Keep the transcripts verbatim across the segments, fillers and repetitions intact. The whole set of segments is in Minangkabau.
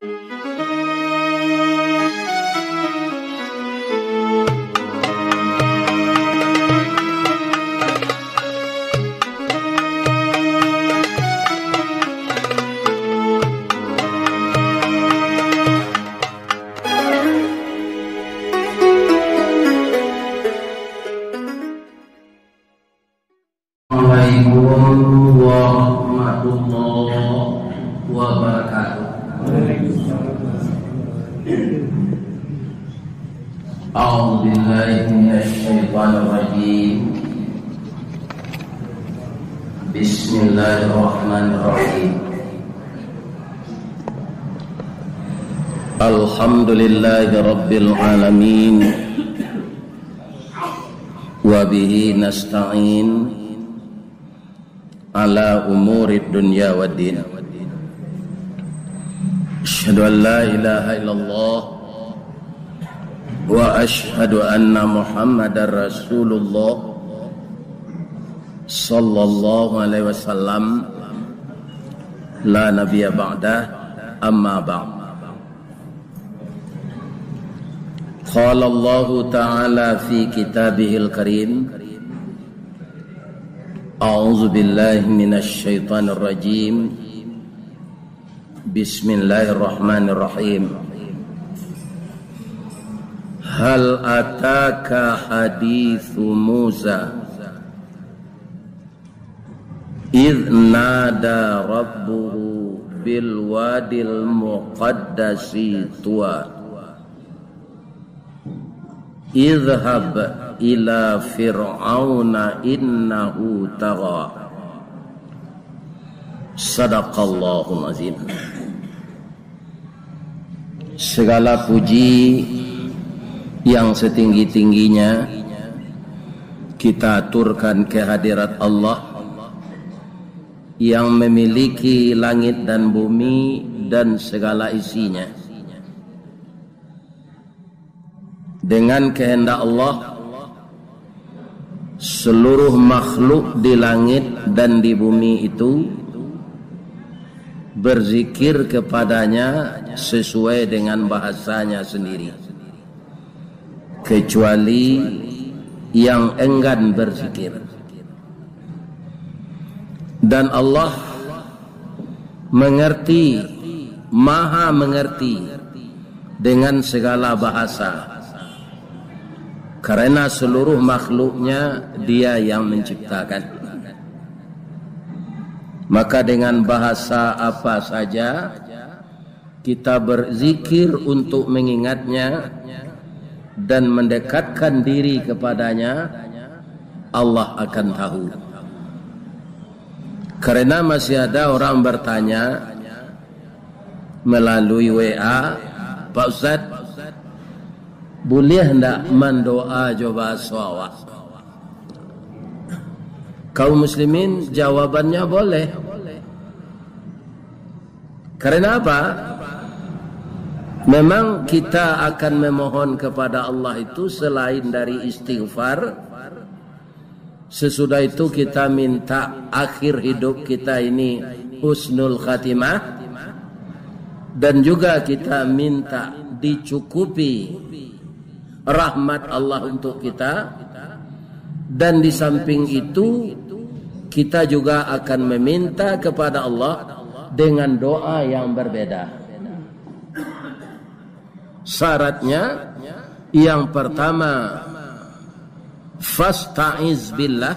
Assalamualaikum warahmatullahi wabarakatuh. أعوذ بالله من الشيطان الرجيم. بسم الله الرحمن الرحيم. الحمد لله رب العالمين، وبه نستعين على أمور الدنيا والدين. أشهد أن لا إله إلا الله، وأشهد أن محمدا رسول الله، صلى الله عليه وسلم، لا نبي بعده، أما بعد. قال الله تعالى في كتابه الكريم، أعوذ بالله من الشيطان الرجيم. بسم الله الرحمن الرحيم. هل أتاك حديث موسى إذ نادى ربه بالواد المقدس طوى. اذهب إلى فرعون إنه طغى. صدق الله العظيم. Segala puji yang setinggi-tingginya kita aturkan kehadirat Allah yang memiliki langit dan bumi dan segala isinya. Dengan kehendak Allah, seluruh makhluk di langit dan di bumi itu berzikir kepadanya sesuai dengan bahasanya sendiri, kecuali yang enggan berzikir. Dan Allah mengerti, maha mengerti dengan segala bahasa, karena seluruh makhluknya Dia yang menciptakan. Maka dengan bahasa apa saja kita berzikir untuk mengingatnya dan mendekatkan diri kepadanya, Allah akan tahu. Karena masih ada orang bertanya melalui W A, "Pak Ustaz, buliah ndak mandoa jo bahaso awak?" Kaum muslimin, jawabannya boleh. Karena apa? Memang kita akan memohon kepada Allah itu selain dari istighfar, sesudah itu kita minta akhir hidup kita ini husnul khatimah, dan juga kita minta dicukupi rahmat Allah untuk kita, dan di samping itu, kita juga akan meminta kepada Allah dengan doa yang berbeda. Syaratnya, yang pertama, fasta'iz billah,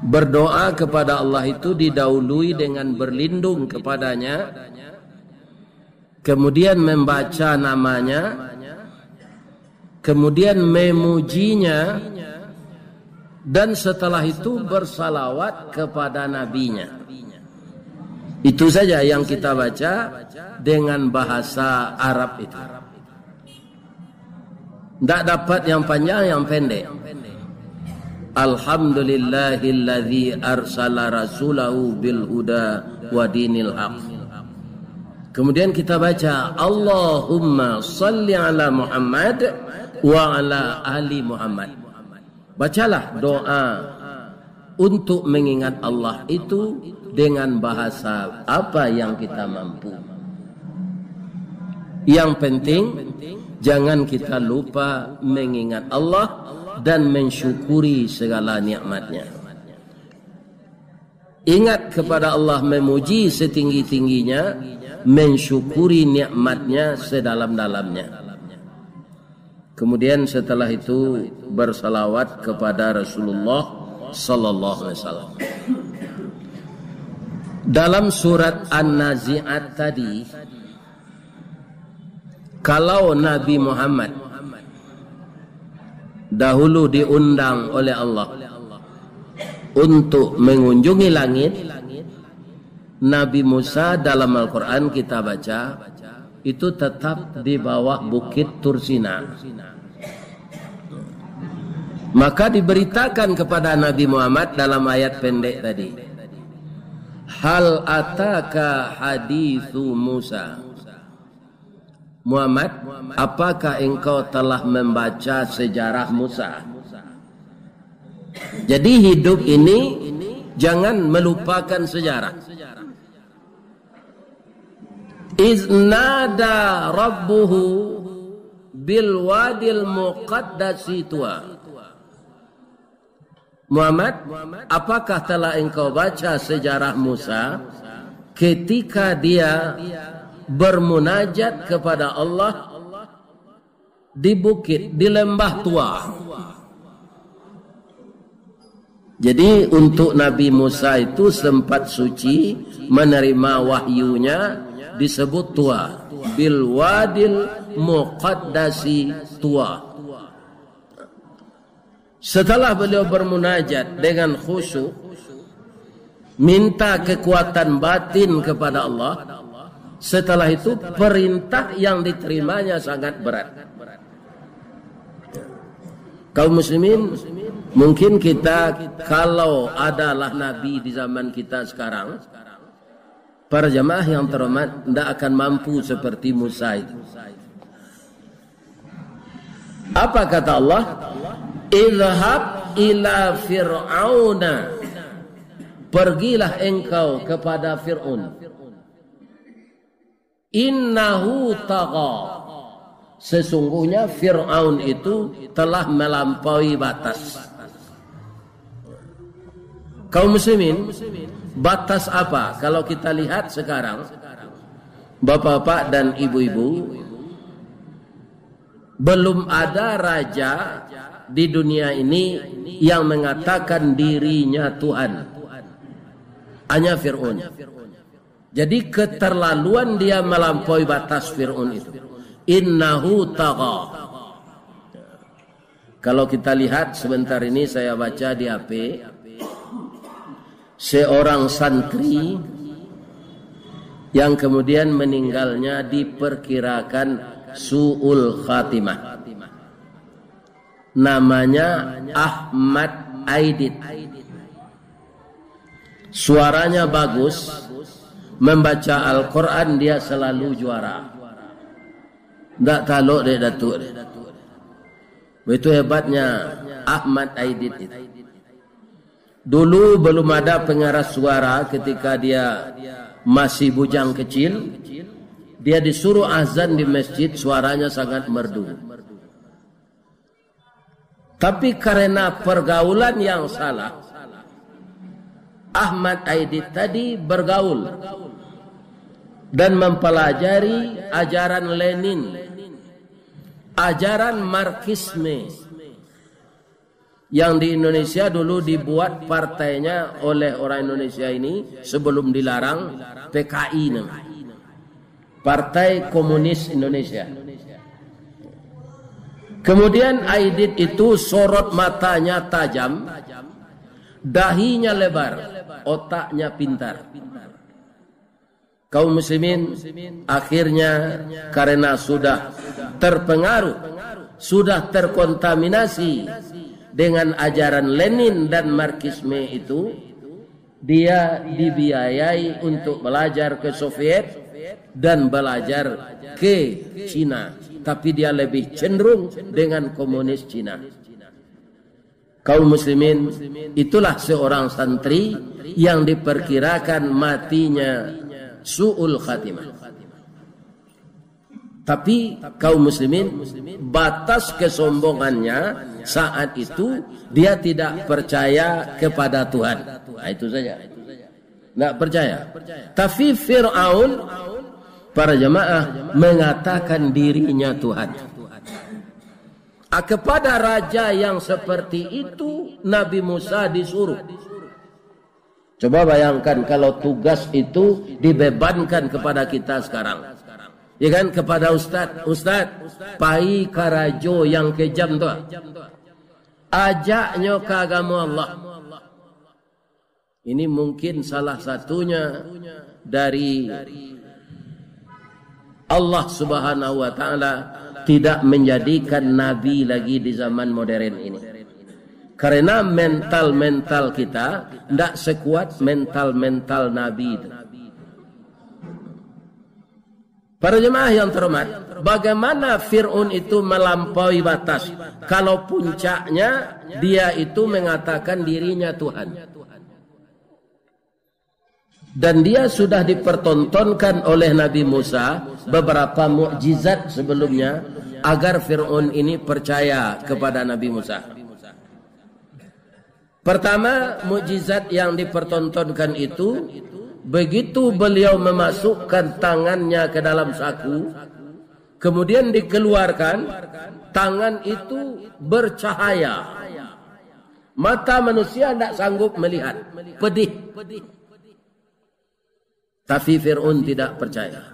berdoa kepada Allah itu didahului dengan berlindung kepadanya, kemudian membaca namanya, kemudian memujinya, dan setelah itu bersalawat kepada nabinya. Itu saja yang kita baca dengan bahasa Arab itu. Ndak dapat yang panjang, yang pendek. Alhamdulillahilladzi arsala rasulahu bil huda wa dinil haq. Kemudian kita baca, "Allahumma salli ala Muhammad wa ala ali Muhammad." Bacalah doa untuk mengingat Allah itu dengan bahasa apa yang kita mampu. Yang penting, jangan kita lupa mengingat Allah dan mensyukuri segala nikmat-Nya. Ingat kepada Allah, memuji setinggi-tingginya, mensyukuri nikmat-Nya sedalam-dalamnya. Kemudian setelah itu bersalawat kepada Rasulullah sallallahu alaihi wasallam. Dalam surat An-Nazi'at tadi, kalau Nabi Muhammad dahulu diundang oleh Allah untuk mengunjungi langit, Nabi Musa dalam Al-Quran kita baca, itu tetap di bawah Bukit Tursina. Maka diberitakan kepada Nabi Muhammad dalam ayat pendek tadi, "Hal ataka hadithu Musa." Muhammad, apakah engkau telah membaca sejarah Musa? Jadi, hidup ini jangan melupakan sejarah. "Iznada rabbuhu bil wadil muqaddasi tuwa." Muhammad, apakah telah engkau baca sejarah Musa ketika dia bermunajat kepada Allah di bukit, di lembah Tuwa? Jadi, untuk Nabi Musa itu sempat suci, menerima wahyunya, disebut Tuwa, bil wadil muqaddasi Tuwa. Setelah beliau bermunajat dengan khusyuk, minta kekuatan batin kepada Allah, setelah itu perintah yang diterimanya sangat berat. Kaum muslimin, mungkin kita, kalau adalah nabi di zaman kita sekarang, para jamaah yang terhormat, ndak akan mampu seperti Musa itu. Apa kata Allah? "Idhhab ila Fir'auna." Pergilah engkau kepada Fir'aun. "Innahu tagha." Sesungguhnya Fir'aun itu telah melampaui batas. Kaum muslimin, batas apa? Kalau kita lihat sekarang, bapak-bapak dan ibu-ibu, belum ada raja di dunia ini yang mengatakan dirinya Tuhan. Hanya Fir'aun. Jadi, keterlaluan dia melampaui batas Fir'aun itu. "Innahu tagha." Kalau kita lihat sebentar ini, saya baca di H P, seorang santri yang kemudian meninggalnya diperkirakan su'ul khatimah. Namanya Ahmad Aidit. Suaranya bagus, membaca Al-Quran dia selalu juara. Ndak talok dek Datuk. Itu hebatnya Ahmad Aidit itu. Dulu belum ada pengeras suara, ketika dia masih bujang kecil, dia disuruh azan di masjid, suaranya sangat merdu. Tapi karena pergaulan yang salah, Ahmad Aidit tadi bergaul dan mempelajari ajaran Lenin, ajaran Marxisme, yang di Indonesia dulu dibuat partainya oleh orang Indonesia ini sebelum dilarang, P K I namanya. Partai Komunis Indonesia. Kemudian Aidit itu sorot matanya tajam, dahinya lebar, otaknya pintar. Kaum muslimin, akhirnya karena sudah terpengaruh, sudah terkontaminasi dengan ajaran Lenin dan Marxisme itu, dia dibiayai untuk belajar ke Soviet dan belajar ke Cina, tapi dia lebih cenderung dengan komunis Cina. Kaum muslimin, itulah seorang santri yang diperkirakan matinya su'ul khatimah. Tapi kaum muslimin, batas kesombongannya saat itu, dia tidak percaya kepada Tuhan. Nah, itu saja. Tidak percaya. Tapi Fir'aun, para jemaah, mengatakan dirinya Tuhan. Ah, kepada raja yang seperti itu, Nabi Musa disuruh. Coba bayangkan kalau tugas itu dibebankan kepada kita sekarang. Ya kan, kepada ustaz, "Ustaz, pai ka rajo yang kejam tu. Ajaknyo ka agamo Allah." Ini mungkin salah satunya dari Allah Subhanahu wa Ta'ala tidak menjadikan nabi lagi di zaman modern ini. Karena mental-mental kita ndak sekuat mental-mental nabi itu. Para jemaah yang terhormat, bagaimana Fir'aun itu melampaui batas? Kalau puncaknya, dia itu mengatakan dirinya Tuhan. Dan dia sudah dipertontonkan oleh Nabi Musa beberapa mukjizat sebelumnya, agar Fir'aun ini percaya kepada Nabi Musa. Pertama, mukjizat yang dipertontonkan itu, begitu beliau memasukkan tangannya ke dalam saku, kemudian dikeluarkan, tangan itu bercahaya. Mata manusia ndak sanggup melihat, pedih. Tapi Fir'aun tidak percaya.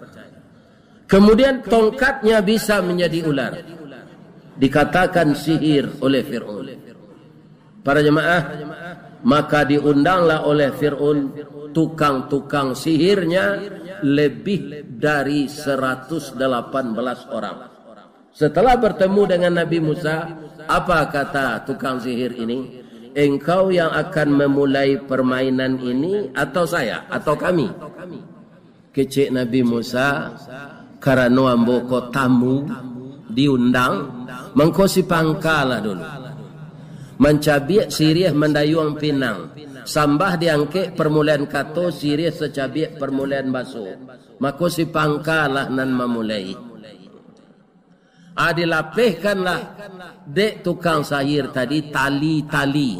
Kemudian tongkatnya bisa menjadi ular. Dikatakan sihir oleh Fir'aun. Para jemaah, maka diundanglah oleh Fir'aun tukang-tukang sihirnya lebih dari seratus delapan belas orang. Setelah bertemu dengan Nabi Musa, apa kata tukang sihir ini? "Engkau yang akan memulai permainan ini atau saya, atau kami?" Kecek Nabi Musa, "Karano ambo ko tamu, diundang, mangko si pangkalah dulu. Mancabiak siriah mandayuang pinang, sambah diangkek permulaan kato, siriah sacabiak permulaan baso. Mako si pangkalah nan mamulai." Ah, dilapehkanlah dek tukang sihir tadi tali-tali,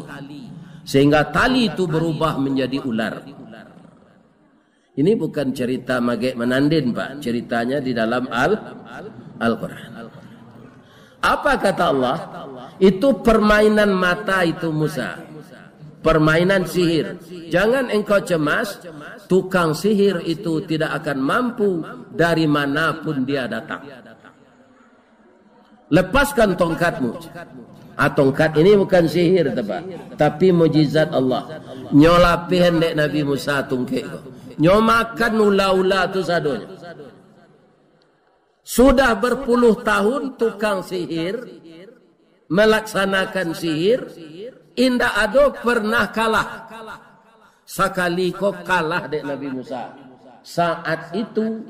sehingga tali itu berubah menjadi ular. Ini bukan cerita magek manandin, Pak. Ceritanya di dalam Al-, Al-Quran. Apa kata Allah? Itu permainan mata itu, Musa. Permainan sihir. Jangan engkau cemas, tukang sihir itu tidak akan mampu dari mana pun dia datang. Lepaskan tongkatmu. Ah, tongkat ini bukan sihir, Pak, tapi mujizat Allah. Nyo lapehan dek Nabi Musa tungkek ko. Nyo makan ula-ula tu sadonyo. Sudah berpuluh tahun tukang sihir melaksanakan sihir, indak ado pernah kalah. Sakali ko kalah dek Nabi Musa. Saat itu,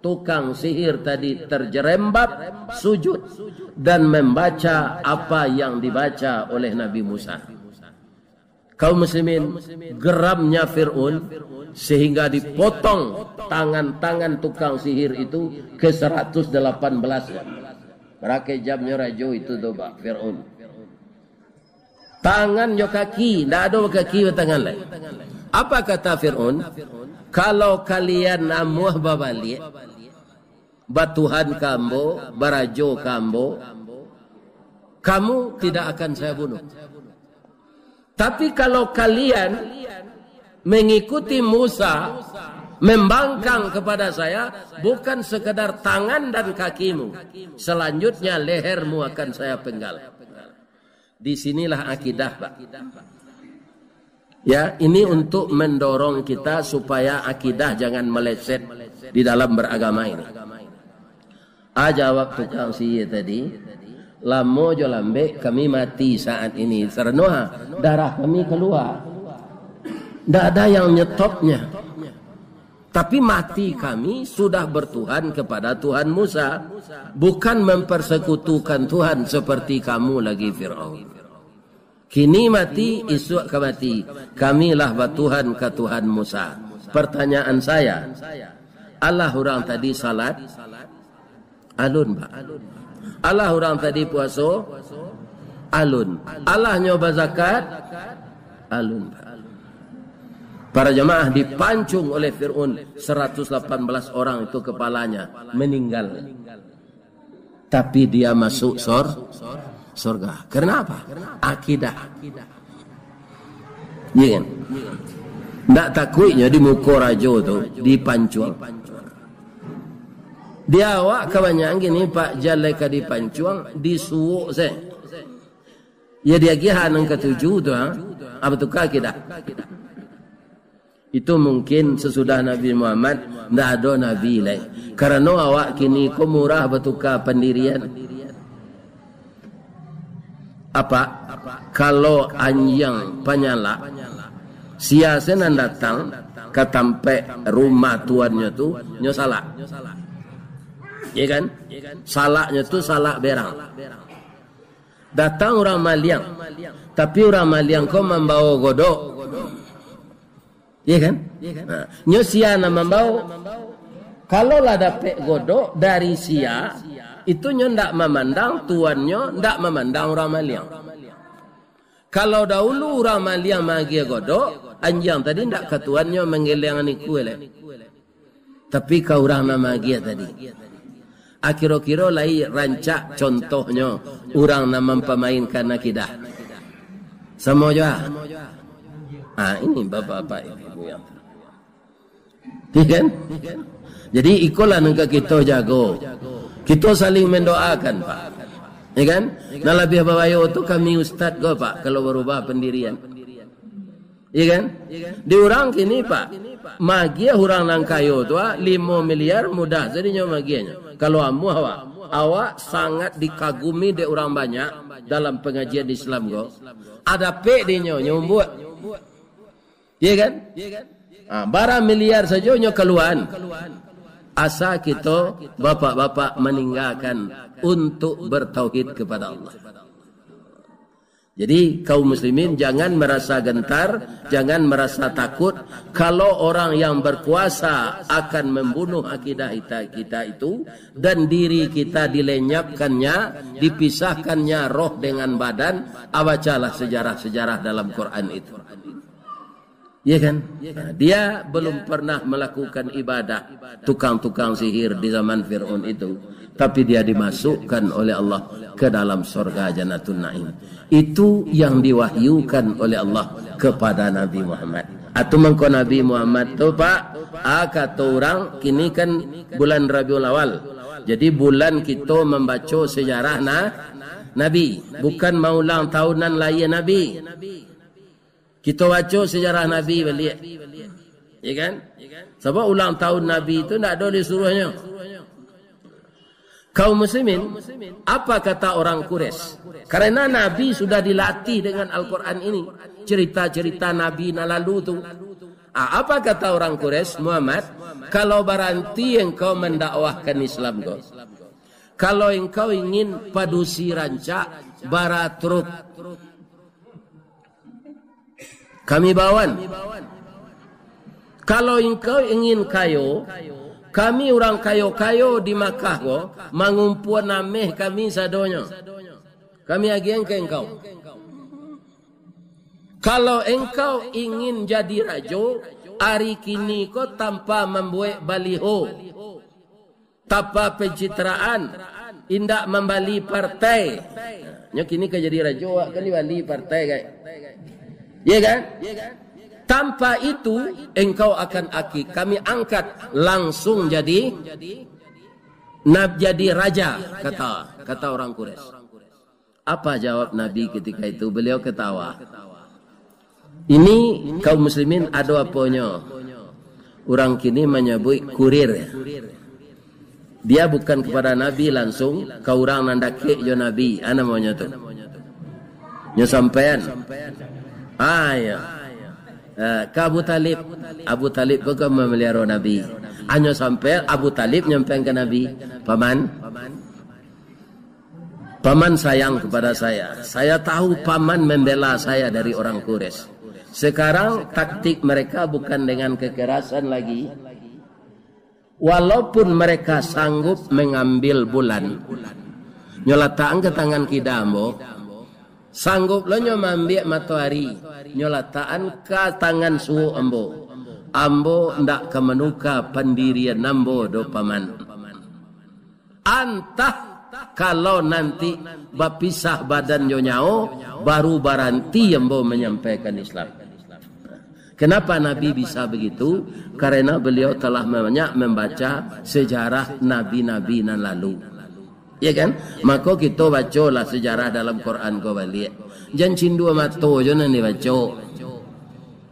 tukang sihir tadi terjerembab, sujud, dan membaca apa yang dibaca oleh Nabi Musa. Kaum muslimin, geramnya Fir'aun sehingga dipotong tangan-tangan tukang sihir itu ke seratus delapan belas. Pakai jamnyo rajo itu tu, Pak, Fir'aun. Tangan jo kaki, ndak ado kaki batangan lai. Apa kata Fir'aun? "Kalau kalian namuah babaliak, batuhan ka ambo, barajo ka ambo, kamu tidak akan saya bunuh. Tapi kalau kalian mengikuti Musa, membangkang kepada saya, bukan sekadar tangan dan kakimu, selanjutnya lehermu akan saya penggal." Di sinilah akidah, Pak. Ya, ini untuk mendorong kita supaya akidah jangan meleset di dalam beragama ini. Ah, jawab tukang sihir tadi, "Lamo jo lambek kami mati saat ini, karano darah kami keluar. Ndak ada yang nyetopnya. Tapi mati kami sudah bertuhan kepada Tuhan Musa, bukan mempersekutukan Tuhan seperti kamu lagi, Firaun. Kini mati, isuak ka mati. Kamilah batuhan ka Tuhan Musa. Pertanyaan saya, alah urang tadi salat? Alun, Pak. Alah urang tadi puaso, alun. Alah nyo bazakat, alun, Pak. Para jamaah, dipancung oleh Fir'aun, seratus lapan belas orang itu kepalanya meninggal. Tapi dia masuk sor-, sorga. Karena apa? Akidah. Iya kan? Ndak takuiknyo di muko rajo tu dipancuang. Di awak kabanyakan gini, Pak, jalai ka dipancuang, disuok se. Ya, diagiah nan katuju tu, ha? Apa tu ka akidah? Itu mungkin sasudah Nabi Muhammad, ndak ado nabi lai. Karano awak kini ko murah batuka pandirian. Apa? Kalau anjiang panyalak, sia se nan datang ka tampek rumah tuannyo tu, nyo salak. Iya kan? Salaknyo tu salak berang. Datang urang maliang, tapi urang maliang ko mambawo godok. Iya kan? Nah, nyo sia nan mambawo. Kalau lah dapek godok dari sia, itu nyo ndak mamandang tuannyo, ndak mamandang urang maliang. Kalau dahulu urang maliang maagiah godok, anjiang tadi ndak ka tuannyo manggeleng ikua lai. Tapi ka urang nan maagiah tadi. Akiro-kiro lai rancak contohnyo urang nan mampamainkan akidah. Samo jo ah. Ah, ini bapak-bapak, ibu-ibu yang, iya kan? Jadi, ikolah nan ka kito jago. Kito saling mandoakan, Pak. Iya kan? Nan labiah babayo tu kami ustad ko, Pak, kalau barubah pandirian. Iya kan? Di urang kini, Pak, magiah urang nan kayo tu, ah, limo miliar mudah sadonyo magiahnyo. Kalau amuah awak, awak sangat dikagumi dek urang banyak dalam pangajian Islam ko. Adapek dinyo, nyo umbuak. Iya kan? Ah, bara miliar sajo nyo kaluaan. Asa kito, bapak-bapak, maninggakan untuk bertauhid kepada Allah. Jadi, kaum muslimin, jangan merasa gentar, jangan merasa takut kalau orang yang berkuasa akan membunuh akidah kita, kita itu, dan diri kita dilenyapkannya, dipisahkannya roh dengan badan. Ah, bacalah sejarah-sejarah dalam Quran itu. Iya kan? Nah, dia belum pernah melakukan ibadah, tukang-tukang sihir di zaman Fir'aun itu, tapi dia dimasukkan oleh Allah ke dalam sorga Jannatun Naim. Itu yang diwahyukan oleh Allah kepada Nabi Muhammad. Atau mangko Nabi Muhammad tu, Pak, ah, kato urang, kini kan bulan Rabiul Awal. Jadi, bulan kito mambaco sejarah na-, Nabi, bukan maulang tahun nan lahia Nabi. Kito baco sejarah Nabi baliak. Ya kan? Sabab ulang tahun Nabi tu ndak ado disuruahnyo. Kaum muslimin, apa kata orang Quraisy? Karena Nabi sudah dilatih dengan Al-Quran ini, cerita-cerita Nabi nan lalu tu. Ah, apa kata orang Quraisy, "Muhammad, kalau baranti engkau mandakwahkan Islam ko, kalau engkau ingin padusi rancak, bara truk, kami bawan. Kalau engkau ingin kayo, kami urang kayo-kayo di Makkah ko, mangumpuan ameh kami sadonyo. Kami agiahan ka engkau. Kalau engkau ingin jadi rajo, ari kini ko tanpa mambuek baliho, tanpa pencitraan, indak mambali partai." Nyo kini ka jadi rajo, awak kan dibali partai, kan? Iya kan? Tanpa itu, engkau akan aki-, kami angkat langsung jadi, na-, jadi raja, kata, kata orang Quraisy. Apa jawab Nabi ketika itu? Beliau ketawa. Ini kaum muslimin ado aponyo. Urang kini manyabuik kurir. Dia bukan kepada Nabi langsung, ka urang nan dakek jo Nabi, ah, namonyo tu. Nyo sampaian. Ah, iyo. Ah, ka Abu Talib. Abu Talib ko kan mameliharo Nabi. Ah, nyo sampaian, Abu Talib nyampaian ka Nabi, "Paman, Paman sayang kepada saya. Saya tahu Paman membela saya dari orang Quraisy. Sekarang taktik mereka bukan dengan kekerasan lagi, Walaupun mereka sanggup mengambil bulan, nyo latakan ka tangan kida ambo, sanggup lo nyo maambiak matoari, nyo latakan ka tangan suok ambo, ambo ndak ka manuka pandirian ambo do, Paman. Antah kalau nanti bapisah badan jo nyawo, baru baranti ambo manyampaikan Islam. Kenapa Nabi bisa begitu? Karena beliau telah banyak membaca sejarah nabi-nabi nan lalu. Ya kan? Mako kito bacolah sejarah dalam Quran ko baliak. Jan cindua mato jo nan dibaco.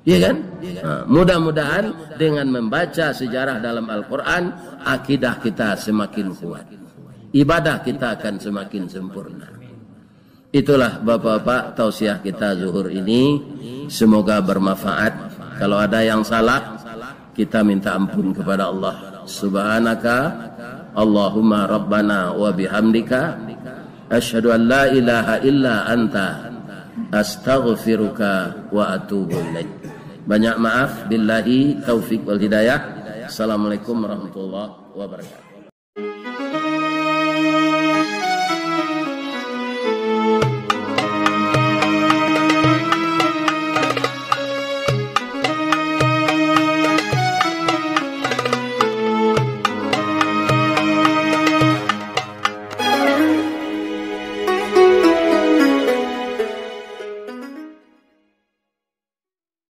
Ya kan? Ha, mudah-mudahan dengan membaca sejarah dalam Al-Quran, akidah kita semakin kuat. Ibadah kita akan semakin sempurna. Itulah, Bapak-bapak, tausiah kita zuhur ini. Semoga bermanfaat. Kalau ada yang salah, kita minta ampun kepada Allah. Subhanaka Allahumma Rabbana wa bihamdika, asyhadu an la ilaha illa anta, astaghfiruka wa atubu ilaik. Banyak maaf, billahi taufik wal hidayah. Assalamualaikum warahmatullahi wabarakatuh.